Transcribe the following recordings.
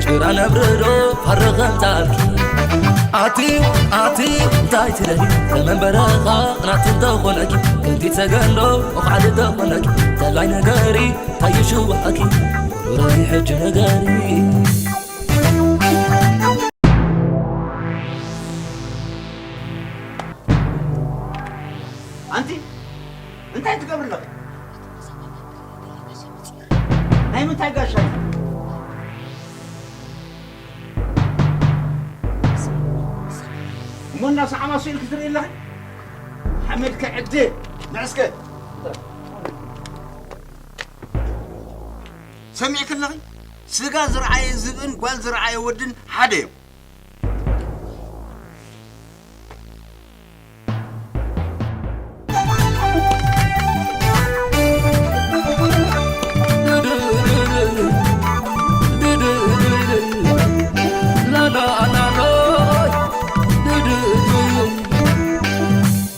ጭራ ነብርዶ ፈርኸም ጻልኪ ኣቲ ኣቲ እንታይ ትደሊ ከመን በረኻ ናት እንተኾነኪ ከምቲ ተገንዶ ወኻድ እንተኾነኪ ተላይ ነገሪ ታይሽዋኪ ሩረይ ሕጂ ነገሪ ኣንቲ እንታይ ትገብሪ ኣለኺ? ናይ ምንታይ ጋሻ እዩ? እሞ እናሰዓማ ስኢልኪ ትርኢ ኣለኺ? ሓመድ ክዕድ ንዕስከ ሰሚዕኪ ኣለኺ? ስጋ ዝረኣየ ዝብእን ጓል ዝረኣየ ወድን ሓደ እዮም።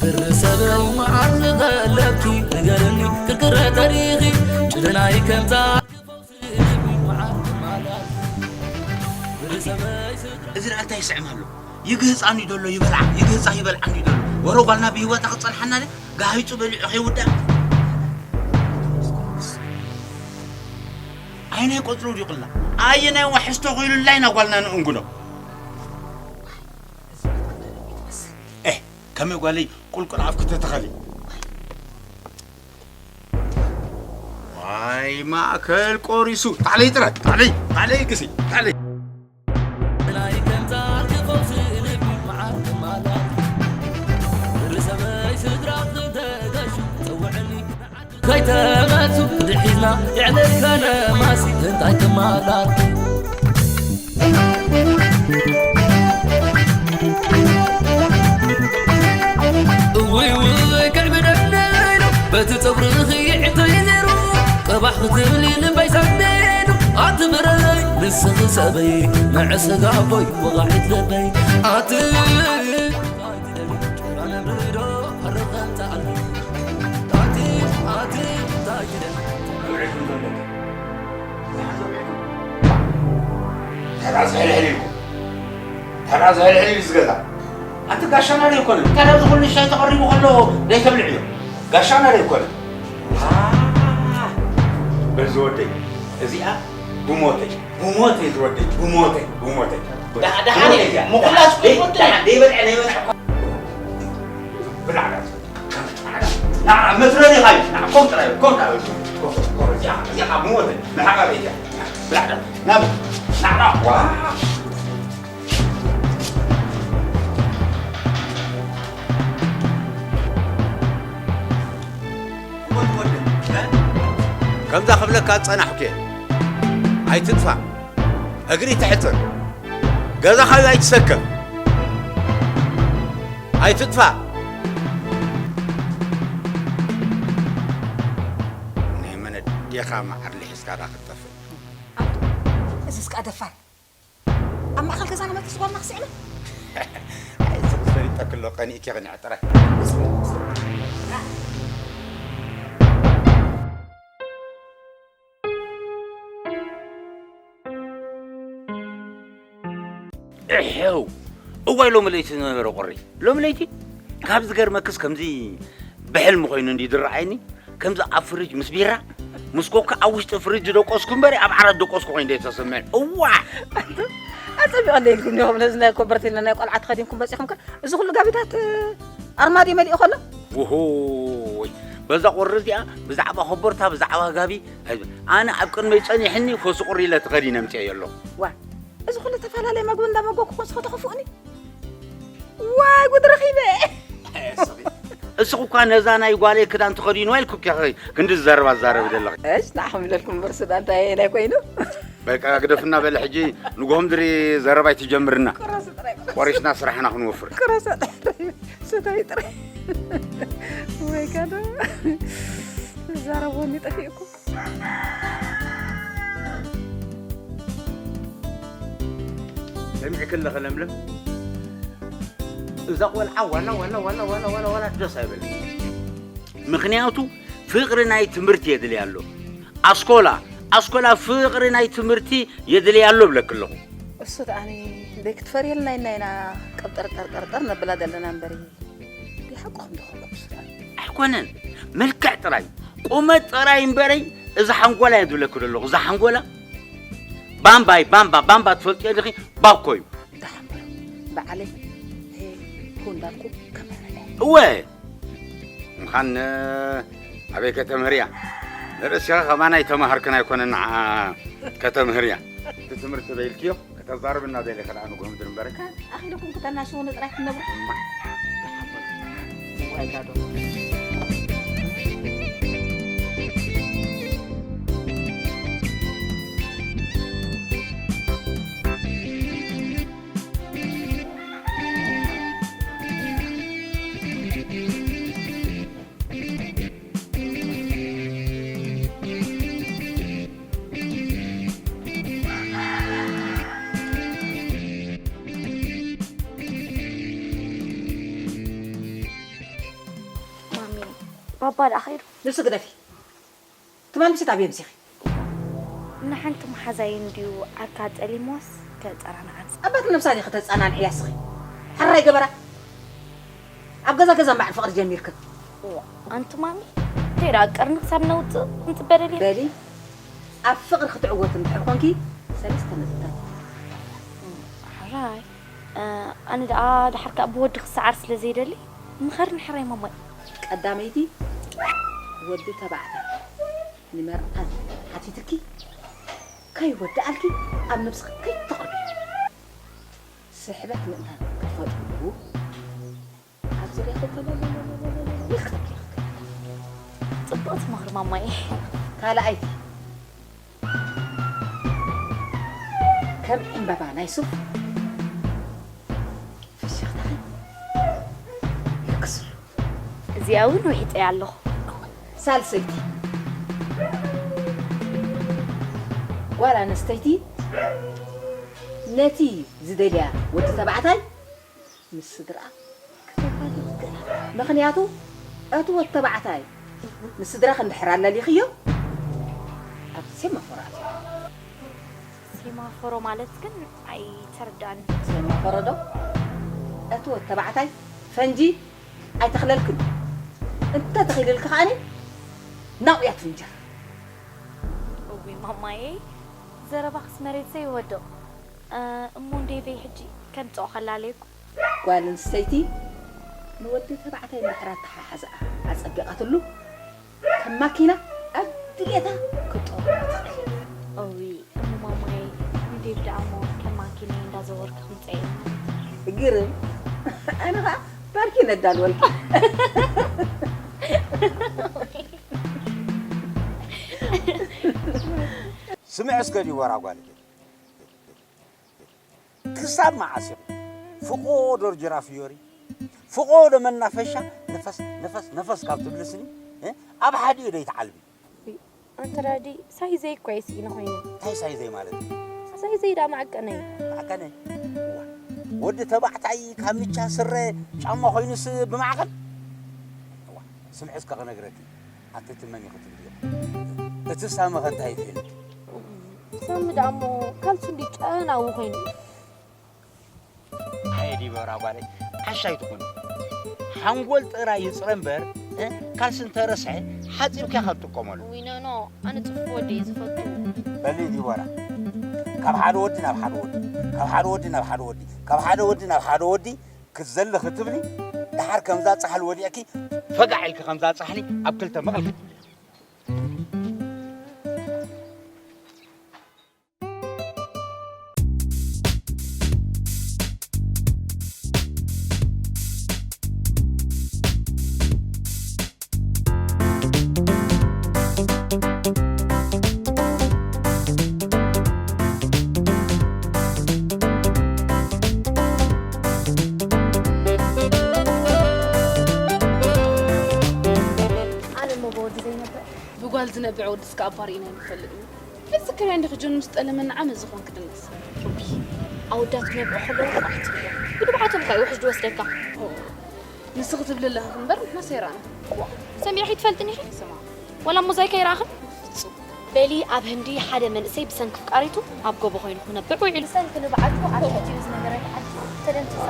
ብርሰበይ መዓዝ ዘለኪ ንገርኒ ክርክረ ተሪኺ ጭደናይ ከምታ ክፈውሲ ልቢ መዓር ማላት ብርሰበይ ስድራ እዚ ደኣ እንታይ ይስዕም ኣሎ? ይግህጻኒ ደሎ ይበልዓ፣ ይግህጻ ይበልዓኒ ደሎ። ወረ ጓልና ብህይወታ ክትጸንሓና ድያ? ጋሂጹ በሊዑ ከይውዳእ። ኣይናይ ቆጽሎ ድዩ ቅላ? ኣየናይ ዋሕስቶ ኮይኑላ ኢና ጓልና ንእንግዶ? ኤህ፣ ከመይ ጓለይ ቁልቁል ኣፍ ክተተኸሊ? ዋይ ማእከል ቆሪሱ። ታዕለይ ጥረ፣ ታዕለይ፣ ታዕለይ ግሲ፣ ታዕለይ። ናይ ከምዛ ክፈውስ ልቢ መዓር ትማላት። ብርሰበይ ስድራ ክተገሹ ጸውዕኒ። ከይተመቱ ድሒዝና የዕለልከነ ማሲ እንታይ ትማላት። እውይ እውይ ከዕብደለይ ነው በቲ ጸጉርኺ ይዕተይ ነይሩ ቀባሕ ክትብሊ ልበይ ሰደዱ ኣቲ ብረይ ንስኺ ሰበይ መዐ ስጋ ኣቦይ ወቓዒት ልበይ ኣቲ ተራ ዝሕልሕል ኢልኩም ተራ ዝሕልሕል ኢሉ ዝገዛ ኣቲ ጋሻና ዶ ኣይኮነን? እንታይ ኣብዚ ኩሉ ሻይ ተቐሪቡ ከሎ ዘይተብልዕዮ? ጋሻና ዶ ኣይኮነን? በል ዝወደይ እዚኣ ብሞተይ ብሞተይ ዝወደይ ብሞተይ ብሞተይ ደሓን እያ። ምኹላስ ደይ- ደሓን ደይበልዐ ዘይበልዐ ብላዕላ ንዓ መትረኒ ኻዩ ንዓ ኮም ጥራይ ኮም ጥራይ ኮም ጥራይ እዚኣ እዚኣ ካብ ሞተ ንሓቃ ቤት እያ ብላዕላ ናብ ናዕና ዋ ከምዛ ክብለካ ዝጸናሕኩ እየ ኣይትጥፋእ እግሪ ተሕጽር ገዛኻ እዩ ኣይትሰከፍ ኣይትጥፋእ ናይ መነዴኻ መዓር ልሒስካ ዳ ክትጠፍእ ኣንቱ እዚስ ከኣ ደፋር ኣብ ማእኸል ገዛና መጥስ ጓልና ክስዕመ ኣይስቕ ፈሊጠክሎ ቀኒእኪ ክንዕጥረ እሕው እዋይ ሎሚ ለይቲ ዝነበረ ቁሪ ሎሚ ለይቲ ካብ ዝገርመክስ ከምዚ ብሕልሚ ኮይኑ እንዲ ዝረኣየኒ ከምዚ ኣብ ፍርጅ ምስ ቢራ ምስ ኮካ ኣብ ውሽጢ ፍርጅ ደቆስኩ እምበሪ ኣብ ዓራት ደቆስኩ ኮይኑ ተሰምዐ እዋ ኣጸቢቐ ደይልኩም ዲኹም ነዚ ናይ ኮበርቴልና ናይ ቆልዓ ተኸዲንኩም በፂኹም ከ እዚ ኩሉ ጋቢታት ኣርማድዮ መሊኡ ከሎ ውሆይ በዛ ቁሪ እዚኣ ብዛዕባ ኮቦርታ ብዛዕባ ጋቢ ኣነ ኣብ ቅድመይ ጸኒሕኒ ፈሱ ቁሪ ኢለ ተኸዲነ ምፅአ ኣለኹ ዋ እዚ ኩሉ ተፈላለየ መግቢ እንዳመገብኩ ኮንስኹ ተኸፍኡኒ ዋይ ጉድ ረኺበ እስኺ እኳ ነዛ ናይ ጓለይ ክዳን ተኸዲንዋ ኢልኩ ክንዲ ዝዛረብ ኣዛረቢ ዘለኺ እሽ ንዓኹም ኢለልኩም እምበር ሱዳን እንታይ ናይ ኮይኑ በቃ ግደፍና በለ ሕጂ ንጎሆም ድሪ ዘረባ ኣይትጀምርና ቆሪስና ስራሕና ክንወፍር ቁረሰ ጥራይ ሱዳይ ጥራይ ወይ ካዶ ዛረቦኒ ጠፊእኩም ሰሚዕኪ ኣለኺ ለምለም እዛ ቆልዓ ዋላ ዋላ ዋላ ዋላ ዋላ ዋላ ደስ ኣይበለኒ ምኽንያቱ ፍቕሪ ናይ ትምህርቲ የድልያ ኣሎ ኣስኮላ ኣስኮላ ፍቕሪ ናይ ትምህርቲ የድልያ ኣሎ እብለኪ ኣለኹ። እሱ ደኣኒ ደይ ክትፈርየልና ኢና ኢና ቀብጠርጠርጠርጠር ነብላ ዘለና እምበሪ። ይሓቁኹም ደኾም እሱ ደኣኒ። ኣይኮነን፣ መልክዕ ጥራይ፣ ቁመት ጥራይ እምበረይ፣ እዛ ሓንጎላ እየ ዝብለኪ ዘለኹ፣ እዛ ሓንጎላ። ባምባይ፣ ባምባ፣ ባምባ ትፈልጥዮ ዲኺ? ባኮ እዩ። ደሓን በሉ። በዓለይ፣ ሄ፣ ሁ እንዳልኩ ከምህረለይ። እወ፣ ምዃን ኣበይ ከተምህርያ? ንርእስኻ ከማን ኣይተማሃርክን ኣይኮነን ንዓ ከተምህርያ። እቲ ትምህርቲ በይልክዮ ከተዛርብና ደሊኻ ደኣ ንግሆ ምድሪ እምበረካ። ኣኺልኩም ክተናሽውኒ ጥራይ ትነብሩ። እማ፣ ደሓን በሉ። እዋይ ጋዶ። ማሚ፣ ባባ ደኣ ኸይዱ? ልብሲ ግደፊ። ትማሊ ምሸት ኣበይ ኣምሲኺ? ንሓንቲ መሓዛይ እንድዩ ዓርካ ጠሊምዋስ ከጸናንዓን። ጸበል ነብሳ ዲኺ ተጸናንዕያ እስኺ? ሕራይ ገበራ። ኣብ ገዛ ገዛ እምበኣር ፍቕሪ ጀሚርክን። እዋ፣ ኣንቲ ማሚ፣ እንታይ ደኣ ቀርኒ ክሳብ ነውጽእ ክንጽበ ደልየ? በሊ፣ ኣብ ፍቕሪ ክትዕወቲ እንድሕር ኮንኪ፣ ሰለስተ ነጥብታት። ሕራይ፣ እ፣ ኣነ ደኣ ደሓር ከኣ ብወዲ ክሰዓር ስለ ዘይደሊ፣ ምኸርኒ ሕራይ ማማይ። ቀዳመይቲ፣ ወዲ ተባዕታይ። ንመርዓት ሓቲትኪ ከይወድኣልኪ ኣብ ነብስኺ ከይተቕርቢ። ስሕበት ምእንታን ክትፈጥርሉ ኣብ ዙርያኺ ተለለለለለለ ኢልኪ ተብሊ ክትገብሪ። ጽብቕቲ ምኽሪ ማማየ። ካልኣይቲ፣ ከም ዕምበባ ናይ ሱፍ ፍሽኽታኺ ይልግስሉ። እዚኣ እውን ውሒጠያ ኣለኹ። ሳልሰይቲ፣ ጓል ኣንስተይቲ ነቲ ዝደልያ ወዲ ተባዕታይ ምስ ስድርኣ ከተጓንፍ ገላ። ምኽንያቱ እቲ ወዲ ተባዕታይ ምስ ስድራኺ እንድሕር ኣለሊኽዮ ኣብ ሴማፎሮ ኣትዩ። ሴማፎሮ ማለት ግን ኣይተረድኣንን። ሴማፎሮ ዶ? እቲ ወዲ ተባዕታይ ፈንጂ ኣይተኽለልክን። እንተ ተኺልልኪ ከኣኒ ናብኡ እያ ትፍንጀር። እውይ ማማየ፣ ዘረባኽስ መሬት ዘይወድቕ። እ፣ እሞ እንዴ በይ ሕጂ ከምጽኦ ከላለየኩም። ጓል ኣንስተይቲ ንወዲ ተባዕታይ እንድሕር ኣተሓሕዛኣ ኣጸቢቓትሉ፣ ከም ማኪና ኣብ ድሌታ ክትጠቕሞ ትኽእል። እውይ፣ እሞ ማማየ፣ ንዴቭ ደኣ እሞ ከም ማኪና እንዳዘወርኪ ክምጸየ። ግርም። ኣነ ኸኣ ፓርኪን ኣዳልወልኪ። ስምዒ እስከ ዲቦራ ጓል፣ ክሳብ መዓስ ኢኺ ፍቖ ዶ ጅራ ፍዮሪ፣ ፍቖ ዶ መናፈሻ፣ ነፈስ፣ ነፈስ፣ ነፈስ ካብ ትብልስኒ፣ እ? ኣብ ሓዲኡ ዶ ይትዓልቢ? ውይ፣ ኣንተ ዳዲ፣ ሳይዘይ እኮ እየ ስኢነ ኮይነ። እንታይ ሳይዘይ ማለት? ሳይዘይ ዳ ማዕቀነይ። ማዕቀነይ? እዋ፣ ወዲ ተባዕታይ ካምቻ ስረ ጫማ ኮይኑስ ብማዕቀን? እዋ፣ ስምዒ እስከ ክነግረኪ። ኣቲ ትመኒ ክትብልዮ። እቲ ሳሚ ከ እንታይ ይፍዕል? ሳሚ ደኣ እሞ ካልሱ እንዲ ጨናዊ ኮይኑ። ኣየ ዲቦራ ጓለይ፣ ዓሻ ኣይትኹኒ። ሓንጎል ጥራይ ይጽረ እምበር፣ እ፣ ካልሲ እንተረስሐ ሓጺብካ ኢኻ ትጥቀመሉ። ውይ ኖኖ፣ ኣነ ጽፉፍ ወዲ እየ ዝፈቱ። በሊ ዲቦራ፣ ካብ ሓደ ወዲ ናብ ሓደ ወዲ፣ ካብ ሓደ ወዲ ናብ ሓደ ወዲ፣ ካብ ሓደ ወዲ ናብ ሓደ ወዲ ክትዘሊ ክትብሊ፣ ደሓር ከምዛ ጻሕሊ ወዲቕኪ ፈጋዕ ኢልኪ ከምዛ ጻሕሊ ኣብ ክልተ መቕል ክትብሊ። ኣነ እሞ ብወዲ ዘይነብዕ። ብጓል ዝነብዕ ወዲ እስከ ኣባሪእና ይንፈልጥ እዩ። እዚ ከመይ እንዲኺ ጆን ምስ ጠለመና ዓመት ዝኾንኪ ድንግስ? ኦኬ። ኣወዳት ክነብዑ ከለዉ እኮ ኣትብሎ። ብድብዓቶም እኳ እዩ ውሕጅ ዝወስደካ። ኦ፣ ንስኺ ትብሊ ኣለኺ እምበር ንሕና ሰይራና። ሰሚዕኺ ትፈልጥኒ ኢኺ? ስማ። ዋላ ሞዛይካ ይረኣኽን? ፍጹም። በሊ ኣብ ህንዲ ሓደ መንእሰይ ብሰንኪ ፍቃሪቱ ኣብ ጎቦ ኮይኑ ክነብዕ ውዒሉ። ብሰንኪ ንብዓቱ ኣብ ትሕቲኡ ዝነበረት ዓዲ ተደምሲሳ።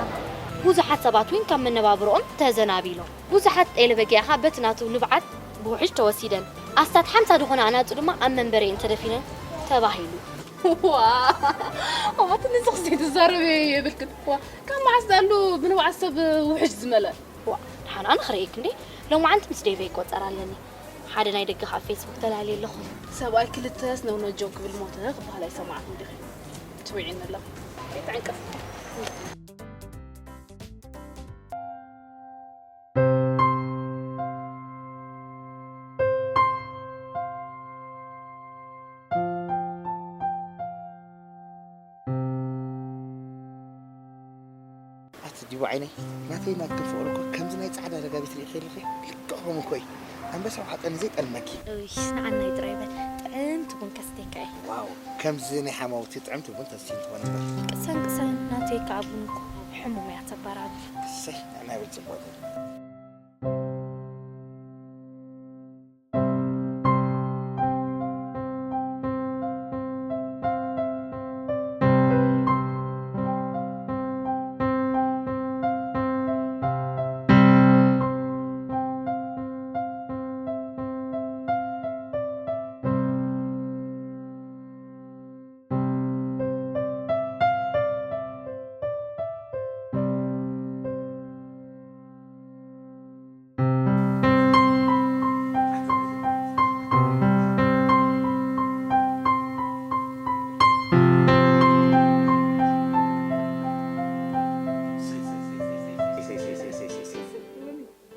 ብዙሓት ሰባት እውን ካብ መነባብሮኦም ተዘናቢሎም። ብዙሓት ጤለ በጊዕ ኸኣ በቲ ናቱ ንብዓት ብውሕጅ ተወሲደን። ኣስታት ሓምሳ ዝኾና ኣናጹ ድማ ኣብ መንበሪኤን ተደፊነን ተባሂሉ። ዋ! ኣማት ንስኽሲ ትዛረቢ የብልክን። ዋ! ካብ መዓስ ዳሉ ብንብዓት ሰብ ውሕጅ ዝመልአ? ዋ! ደሓን ኣነ ክርእየኪ እንዴ? ሎማዓንቲ ምስ ዴቨ ይቆጸር ኣለኒ። ሓደ ናይ ደገ ካብ ፌስቡክ ተላልየ ኣለኹ። ሰብኣይ ክልተ ስነውነጆ ክብል ሞተ ክበሃል ኣይሰማዕኩን ዲኺ? ትውዒኒ ኣለኺ። ኣይትዕንቀፊ። ኣቲ ዲቡ ዓይነይ፣ ናተይ ናትክን ፍቕሪ እኮ ከምዚ ናይ ጻዕዳ ረጋቢት ርኢኺ ኣለኺ? ልክዕ ከምኡ እኮ እዩ። ኣንበሳ ዋሕጠኒ ዘይጠልመኪ። እይ፣ ንዓናይ ጥራይ በል። ጥዕምቲ ቡን ከስትየካ እየ። ዋው፣ ከምዚ ናይ ሓማውቲ ጥዕምቲ ቡን ተስትይኒ ትኾኒ እምበር። ቅሰን ቅሰን፣ ናተይ ከኣ ቡን እኮ ሕሙም እያ ተበራብር። እሰይ፣ ንዓናይ በል ጽቡቕ።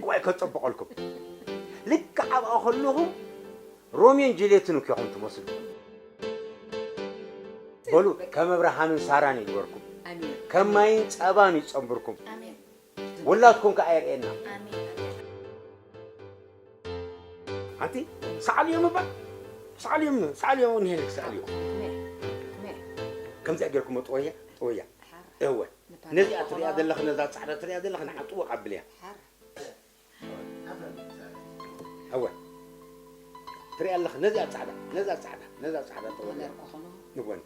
እዋይ፣ ከጸብቐልኩም። ልክዕ ኣብኣ ከለኹም ሮሚዮን ጁልየትን እኮ ኢኹም ትመስሉ። በሉ፣ ከም ኣብርሃምን ሳራን ይግበርኩም። ኣሜን። ከም ማይን ጸባን ይጸንብርኩም። ኣሜን። ውላድኩም ከኣ የርእየና። ኣሜን። ኣንቲ፣ ሰዓልዮም እባ። ሰዓልዮም፣ ሰዓልዮም፣ ንሄልክ ሰዓልዮም። ሜ፣ ሜ። ከምዚኣ ጌርኩም ጥወያ፣ ጥወያ። ሓር። እወ። ነዚኣ ትሪኣ ዘለኽ፣ ነዛ ጻዕዳ ትሪኣ ዘለኽ፣ ንዓ ጥወቕ ኣብልያ። ሓር። እወ። ትሪኣ ኣለኽ፣ ነዚኣ ጻዕዳ፣ ነዛ ጻዕዳ፣ ነዛ ጻዕዳ ጥወያ። ንጎኒ።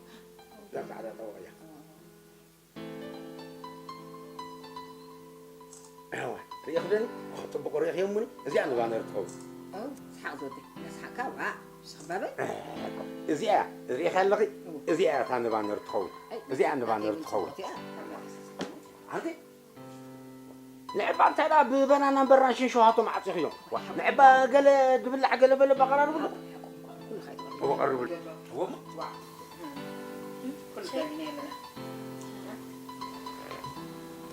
እዛ ጻዕዳ ጥወያ። እዋ፣ ርኢኽደኒ? ጽቡቕ ርኢኽዮምኒ? እዚኣ ንባነር ትኸውን። ኦ፣ ሰሓቕ ዝወደይ፣ እናሰሓቕካ፣ ዋ፣ ሰኽባበ። እዚኣ እያ፣ ርኢኻ ኣለኺ? እዎ። እዚኣ እያ እታ ንባነር ትኸውን። ኣይ፣ እዚኣ ንባነር ኣይ፣ ትኸውን። ጽቡቕ እያ። ኣንቲ፣ ንዕባ እንታይ ደኣ ብበናናን በራንሽን ሸውሃቶም ዓጺኽዮም? ዋ፣ ንዕባ ገለ ድብላዕ ገለ በለ ባቐራርብሉ? ሓቁ፣ ሓቁ፣ ኩሉ ኻይትበል። እዎ፣ ቀርብሉ። እዎ፣ ዋ። ኩሉ ሸይ።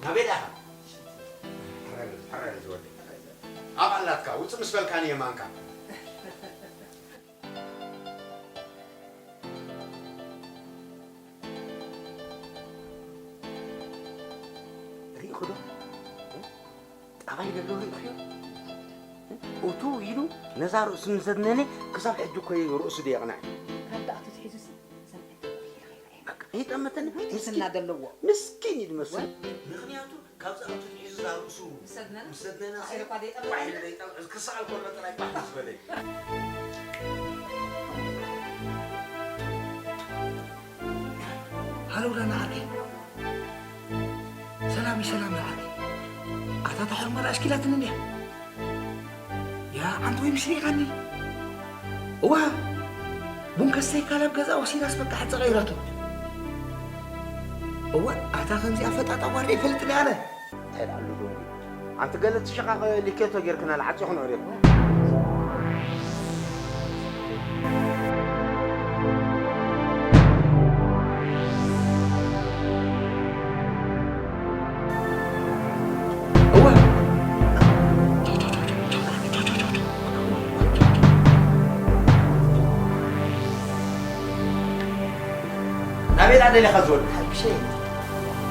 ናበይ ደኣ? ሕረር፣ ሕረር ዝወደይ። ኣብ ኣላትካ፣ ውጽእ ምስ በልካኒ የማንካ። ርኢኹ ዶ? ጠባይ ዘለዎ ርኢኹዮ? እቱ ኢሉ ነዛ ርእሱ ንዘድነነ ክሳብ ሕጂ እኮ እዩ ርእሱ ደየቕንዕ። ካብ ደኣ ትትሒዙ ሲ ሰምዐ ተባሂለ ከይረኣየ። በቃ፣ ይጠመተኒ። ወይ ትሕትና ምስኪን፣ ዘለዎ። ምስኪን እዩ ዝመስል። ወይ? ምኽንያቱ ካብዚ ኣቱ ሒዙ እዛ ርእሱ ምስ ሰድነና? ምስ ሰድነና ኣይ፣ እኳ ደይጠምዕ። ባሕሪ ደይጠምዕ፣ ክሰኣል ከሎ ጥራይ ባሕ ምስ በለ። ሃሎ ዳና ዓርከይ። ሰላም ሰላም ዓርከይ። ኣታ ተሕርመራ ኣሽኪላትን እንዲያ። ያ ዓንተ ወይ ምስሪኻኒ። እዋ፣ ቡን ከስተይ ካላብ ገዛ ወሲዳስ በቃ ሓጸ ቀይራቶ። እዋ፣ ኣታ ከምዚኣ ፈጣጣ ጓል ይፈልጥኒ ኣነ። እንታይ ደኣ ኣሎ ደንጉዩ? ኣንቲ ገለ ትሸቓቐ ሊኬቶ ጌርክና ልዓጺኹ ነዕሪኹ። እወ። ናበይ ደኣ ደሊኻ ዝወድ? ሓድሽ እየ።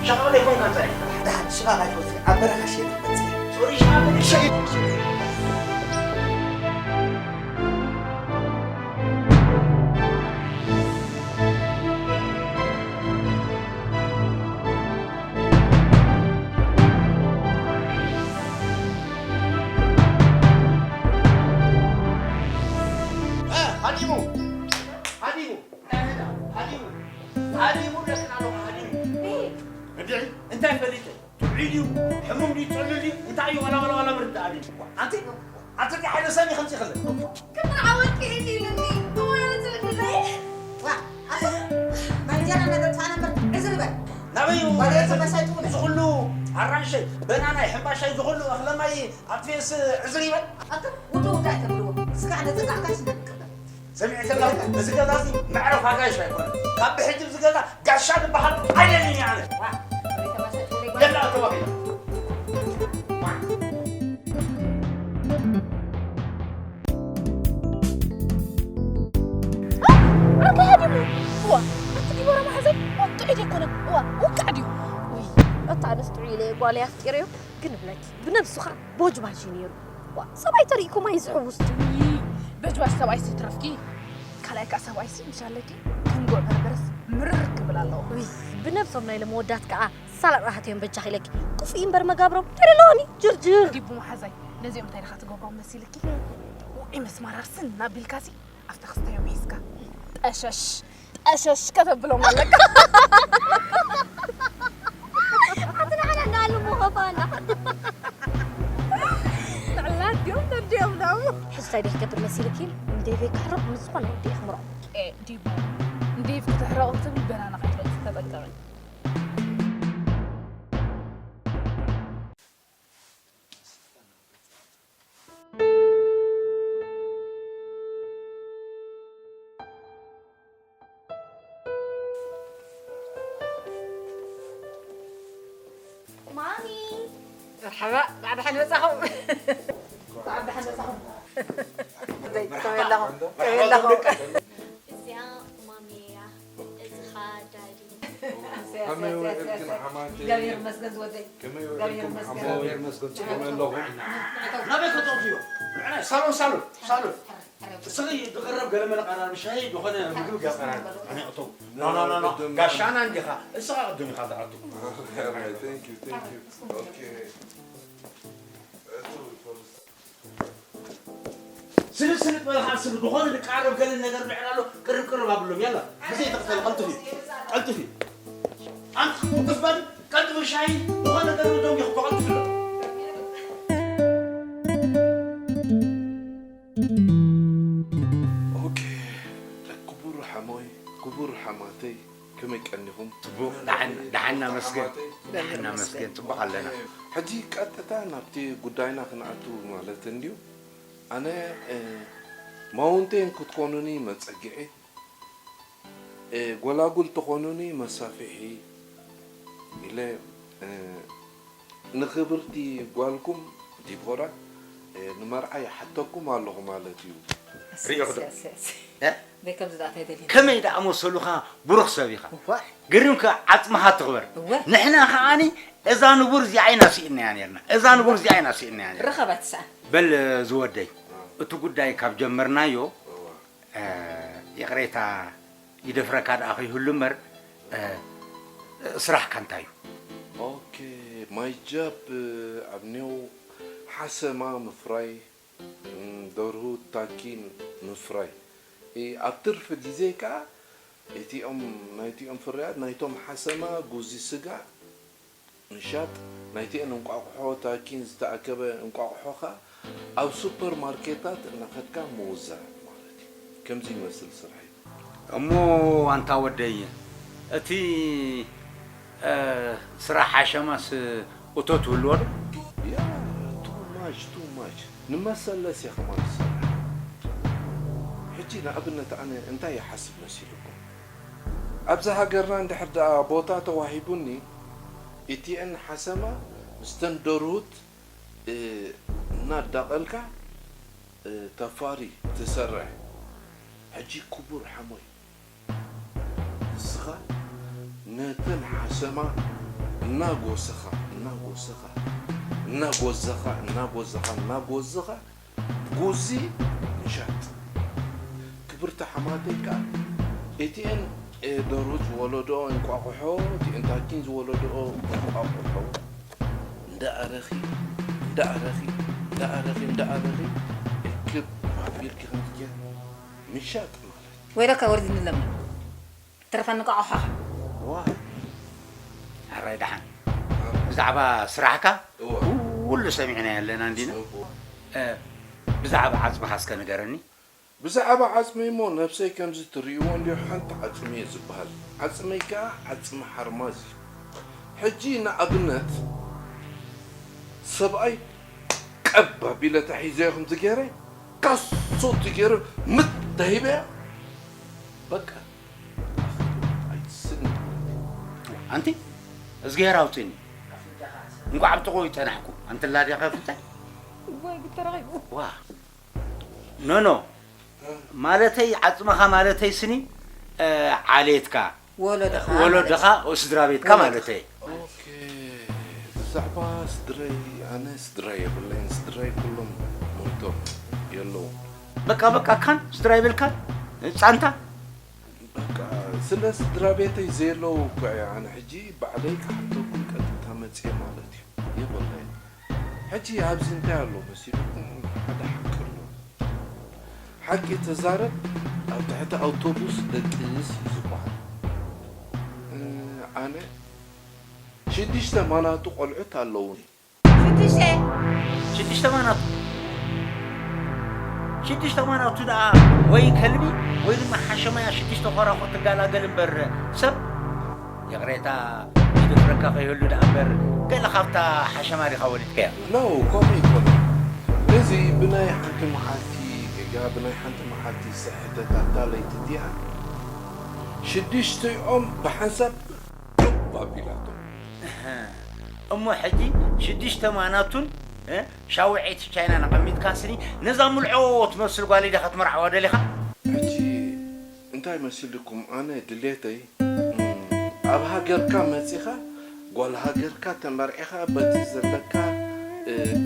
ሸቓቕ ዘይኮንካ እንታይ? ደሓን ሽቓቕ ኣይፈቱን። ኣብ በረኻ ሸይነ ክመጽእ እየ። ሶሪ ሸቓቕ ሸይነ። እ፣ ሃዲሙ። ሕሙም ድዩ ጽሉል ድዩ እንታይ እዩ ዋላ ዋላ ዋላ ምርዳእ ኣልዩ። ኣንቲ ኣንቲ ሓይለ ሰብ ይኸምጽ ይኸለ። ክምር ዓወት ክኢት ኢሉኒ እሞ ያለ ጽልግለይ ዋ ኣቶ ማንጀራ ነገር ጻና በር ዕዝር በል። ናበይ እዩ ዋላ ተመሳይጡ እዚ ኩሉ ኣራንሸይ በናናይ ሕምባሻይ እዚ ኩሉ እኽለማይ ኣጥፌስ ዕዝር ይበል። ኣቶ ውዱ ውዳ ተብልዎ ስጋ ነጸጋዕካ ሽነቅበል ሰሚዐ ከላ እዚ ገዛ እዚ መዕረፍ ኣጋይሽ ኣይኮነ ካብ ብሕጂ እዚ ገዛ ጋሻ ዝበሃል ኣይደልን ኣነ። ዋ ተመሳይጡ የላ ተባሂላ ኣርባሃ ድሞ እዋ ኣቲ ዲቦራ ማሕዘይ ጥዑይ ዘይኮነ እዋ ውቃዕ ድዩ ወይ ኣታ ኣነስ ጥዑይ ኢለ ጓለይ ኣፍቂረዮ ግን እብለኪ ብነብሱ ኸዓ ቦጅባጅ እዩ ነይሩ ዋ ሰብኣይ ተሪእኩም ኣይዝሕውስ በጅባጅ ሰብኣይ ሲትረፍኪ ካልኣይ ከዓ ሰብኣይ ሲ ምሻለኪ ከም ጉዕ በርበረስ ምርር ክብል ኣለዎ ብነብሶም ናይ ለመወዳት ከዓ ሳላጣ ሃትዮም በጃኺ ኢለኪ ክፉእ እምበር መጋብሮም እንታይ ደለዋኒ ጅርጅር ዲቡ መሓዛይ ነዚኦም እንታይ ድኻ ትገብሮም መሲልኪ ውዒ መስማራር ስን እናቢልካሲ ኣብታ ክስታዮም ሒዝካ ጠሸሽ ጠሸሽ ከተብሎም ኣለካ ኣቲ ንዓና እንዳኣሉ ምኸፋና ንዕላ ድዮም ነዲኦም ዳሙ ሕዚ እንታይ ደይ ክገብር መሲልኪ ንዴቨይ ክሕርቕ ምስ ዝኾነ ወዲ የኽምሮ ዲቡ ንዴቭ ክትሕረቕ ክትብል በናና ከይትበልዒ ተጠንቀቒ ማሚ መርሓባ ብዓድሓን መጻኹም ብዓድሓን መጻኹም ከመይ ኣለኹም ከመይ ኣለኹም እዚኣ ማሚ እያ እዚ ኸዓ ዳዲ ከመይ ውዕልክን ሓማተይ? እግዚኣብሔር ይመስገን ዝወደይ ከመይ ውዕልክን ሓማተይ? ከመይ ኣለኹም? ናበይ ከተእትዮ? ሳሎን ሳሎን ሳሎን እስኺ ዝቕረብ ገለ መለ ቀራርብ ሻሂ ዝኾነ ምግቢ ገለ ቀራርብ ኣነ እቶም ኖ ኖ ኖ ኖ ጋሻና እንዲኻ እስኻ ቅድም ኢኻ ትኣቱ Alright, thank you, thank you. Okay. ስልጥ ስልጥ በል ካብ ስብ ዝኾነ ዝቃረብ ገለ ነገር ብዕር ኣሎ ቅርብ ቅርብ ኣብሎም ያላ ግዜ ተኽተል ቀልጥፊ ቀልጥፊ ኣንቲ ክትውቅፍ በል ቀልጥፊ ሻሂ ዝኾነ ነገር ደንጊኹ ቀልጥፊ ኣሎ ኦኬ ክቡር ሓሞይ ክቡር ሓማተይ ከመይ ቀኒኹም? ጽቡቕ፣ ደሓን፣ ደሓን እናመስገን። ደሓን እናመስገን፣ ጽቡቕ ኣለና። ሕጂ ቀጥታ ናብቲ ጉዳይና ክንኣቱ ማለት እንድዩ። ኣነ ማውንቴን ክትኮኑኒ መጸግዒ፣ ጎላጉል ትኾኑኒ መሳፍሒ ኢለ ንኽብርቲ ጓልኩም ዲቦራ ንመርዓ ይሓተኩም ኣለኹ ማለት እዩ። ሪኦ ክዶ ከመይ ደኣ መሰሉኻ ብሩኽ ሰብ ኢኻ። ግርምካ ዓጽምኻ ትኽበር። ንሕና ከዓኒ እዛ ንቡር እዚኣ ኢና ስኢንናያ ነርና። እዛ ንቡር እዚኣ ኢና ስኢንናያ ነርና። ርኸባ ትስኣን። በል ዝወደይ እቲ ጉዳይ ካብ ጀመርናዮ ይቕሬታ ይደፍረካ ደኣ ከይህሉ እምበር ስራሕካ እንታይ እዩ? ኦኬ ማይ ጃብ ኣብኔው ሓሰማ ምፍራይ ደርሁ ታኪን ምፍራይ ኣብ ትርፊ ግዜ ከኣ እቲኦም ናይቲኦም ፍርያት ናይቶም ሓሰማ ጉዚ ስጋ ምሻጥ ናይቲአን እንቋቑሖ ታኪን ዝተኣከበ እንቋቑሖ ከኣ ኣብ ሱፐር ማርኬታት እናኸድካ ምውዛዕ ማለት እዩ። ከምዚ ይመስል ስርሐይ። እሞ ኣንታ ወደይ እቲ ስራሕ ሓሸማስ እቶት ህልዎ ዶ? ያ too much too much ንመሰለስ እየ ከማን ዝሰርሕ። ሕጂ ንኣብነት ኣነ እንታይ ይሓስብ መሲልኩም? ኣብዚ ሃገርና እንድሕር ደኣ ቦታ ተዋሂቡኒ እቲአን ሓሰማ ምስተን ደርሁት እናዳቐልካ ተፋሪ ትሰርሕ። ሕጂ ክቡር ሓሞይ ንስኻ ነተን ሓሰማ እናጎሰኻ እናጎሰኻ እናጎዘኻ እናጎዘኻ እናጎዘኻ ጉዚ ምሻጥ። ክብርቲ ሓማተይ ከኣ እቲኤን ደርሁት ዝወለድኦ እንቋቑሖ እቲኤን ታኪን ዝወለድኦ እንቋቑሖ እንዳኣረኺ እንዳኣረኺ እንዳኣረኺ እንዳኣረኺ እክብ ኣቢልኪ ከምዚ ጌርኪ ምሻጥ ማለት እዩ። ወይለካ ወርዲ ንለምን ትረፈኒ እንቋቑሖኻ። ዋይ ሕራይ ደሓን። እዚ ብዛዕባ ስራሕካ ኩሉ ሰሚዕና ኣለና እንዲና። ብዛዕባ ዓጽምኻ እስከ ንገረኒ። ብዛዕባ ዓጽመይ እሞ ነብሰይ ከምዚ ትርእይዎ እንድዮ ሓንቲ ዓጽሚ እየ ዝበሃል። ዓጽመይ ከኣ ዓጽሚ ሓርማዝ እዩ። ሕጂ ንኣብነት ሰብኣይ ቀብ ኣቢለ ተሒዘዮ ከምዚ ገይረ ካሶ ትገይሩ ምት ተሂበያ በቃ ኣይትስኒ። ኣንቲ እዝግሄር ኣውፅኒ። እንኳዕ ኣብ ጥቕኡ ይፀናሕኩ። ኣንቲ ላድያ ከፍተ ወይ ብተረኺቡ ዋ ኖኖ ማለተይ ዓፅምኻ ማለተይ ስኒ ዓሌትካ ወለድኻ ወለድኻ ስድራ ቤትካ ማለተይ። ብዛዕባ ስድረይ ኣነ ስድራ የብለይን። ስድራይ ኩሎም ሞይቶም የለዉ። በቃ በቃ ካን ስድራ ይብልካን ፃንታ በቃ ስለ ስድራ ቤተይ ዘየለዉ እኮ እየ ኣነ ሕጂ ባዕለይ ክሓተኩም ቀጥታ መፅየ ማለት እዩ። የብለይን። ሕጂ ኣብዚ እንታይ ኣሎ መሲልኩም? ሓደ ሓቂ ኣሎ። ሓቂ ተዛረብ ኣብ ትሕቲ ኣውቶቡስ ደቅስ እዩ ዝበሃል። ኣነ ሽዱሽተ ማናቱ ቆልዑት ኣለዉኒ። ሽዱሽተ ሽዱሽተ ማናቱ ሽዱሽተ ማናቱ ደኣ ወይ ከልቢ ወይ ድማ ሓሸማያ ሽዱሽተ ኮራኹር ትጋላገል እምበር ሰብ ይቕሬታ ይድፍረካ ከይህሉ ደኣ እምበር ገለ ካብታ ሓሸማ ዲኻ ወሊድካያ። No ከምኡ ኣይኮነን። እዚ ብናይ ሓንቲ መዓልቲ ጌጋ ብናይ ሓንቲ መዓልቲ ስሕተት ኣታ ለይቲ እቲኣ ሽዱሽቲኦም ብሓንሳብ ዱብ ኣቢላቶም። እሞ ሕጂ ሽዱሽተ ማናቱን ሻውዐይቲ ቻይናን ኣቐሚጥካ ስኒ ነዛ ምልዖ ትመስል ጓለይ ዲኻ ክትምርዓዋ ደሊኻ? ሕጂ እንታይ መሲልኩም ኣነ ድሌተይ ኣብ ሃገርካ መጺኻ ጓል ሃገርካ ተመርዒኻ በቲ ዘለካ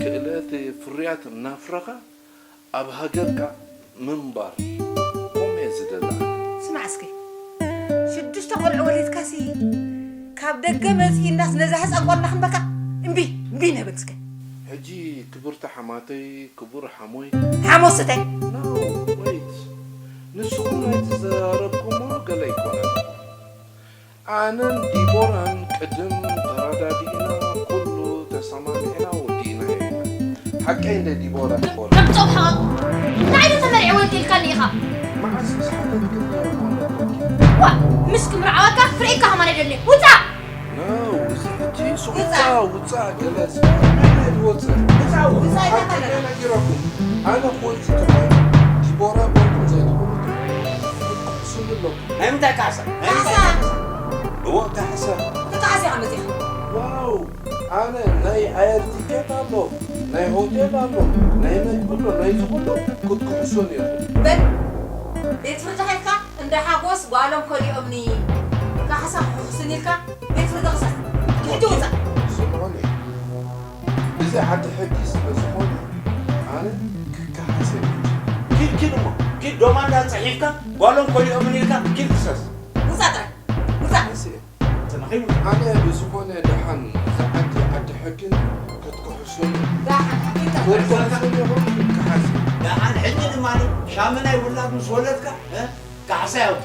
ክእለት ፍርያት እናፍረኻ ኣብ ሃገርካ ምንባር ከምኡ እየ ዝደሊ ኣነ። ስማዕ እስከ ሽዱሽተ ቆልዑ ወሊድካሲ ካብ ደገ መጺእናስ ነዛ ህጻን ጓልና ክንበካ እምቢ እምቢ ነብል እስከ። ሕጂ ክብርቲ ሓማተይ ክቡር ሓሞይ ሓሞስ እተ No wait ንስኹም ናይ ዝዘረብኩሞ ገለ ኣይኮነን። ኣነን ዲቦራን ቅድም ተረዳዲእና ኩሉ ተሰማሚዕና ወዲእናዮ ኢና። ሓቀይ እንደ ዲቦራ ዲቦራ። ከም ጸብሓ እንታይ ዶ ተመርዒ ወልድ ኢልካኒ ኢኻ? መዓስ ምስ ሓተትክኒ ኮነ ኮንኪ? ዋ ምስ ክምርዓወካ ክርእየካ ከማን ኣይደልን። ውጻእ! No እዚ ሕጂ ሱቕ ውጻእ ውጻእ ገለ ዝወጽእ። ውጻእ ውጻእ ኢልካ ተረዳ። ነጊረኩም ኣነ ክወጽእ ተኾይኑ ዲቦራ ጓልኩም ዘይትኾኑ ክትክሕሱኒ ኣለኩም። ናይ ምንታይ ካሕሳ? ናይ ምንታይ ካሕሳ? እዎ ካሕሳ። ክካሕስ ኢኻ መጺኻ። ዋው ኣነ ናይ ኣየር ቲኬት ኣሎ፣ ናይ ሆቴል ኣሎ፣ ናይ መግቢ ኣሎ፣ ናይዚ ኩሉ ክትክሕሱኒ ኢኹም። በል ቤት ፍርዲ ከይድካ እንዳ ሓጎስ ጓሎም ከሊኦምኒ ካሕሳ ክኽሕሱኒ ኢልካ ቤት ፍርዲ ክሰስ። ትሕቲ ውጻእ። ስምዑኒ እዚ ዓዲ ሕጊ ስለ ዝኾነ ኣነ ክከሓስ የብለይን። ኪድ ኪድ እሞ ኪድ ዶማንዳ ጽሒፍካ ጓሎም ከሊኦምን ኢልካ ኪድ ክሰስ። ውጻእ ጥራይ ውጻእ። ኣነ ብዝኾነ ደሓን እዛ ዓዲ ዓዲ ሕግን ክትክሕሱን ክትክሕሱን ኢኹም ክከሓስ እየ። ደሓን ሕጂ ድማ ሻመናይ ውላድ ምስ ወለድካ ካሕሳ ያውጣ።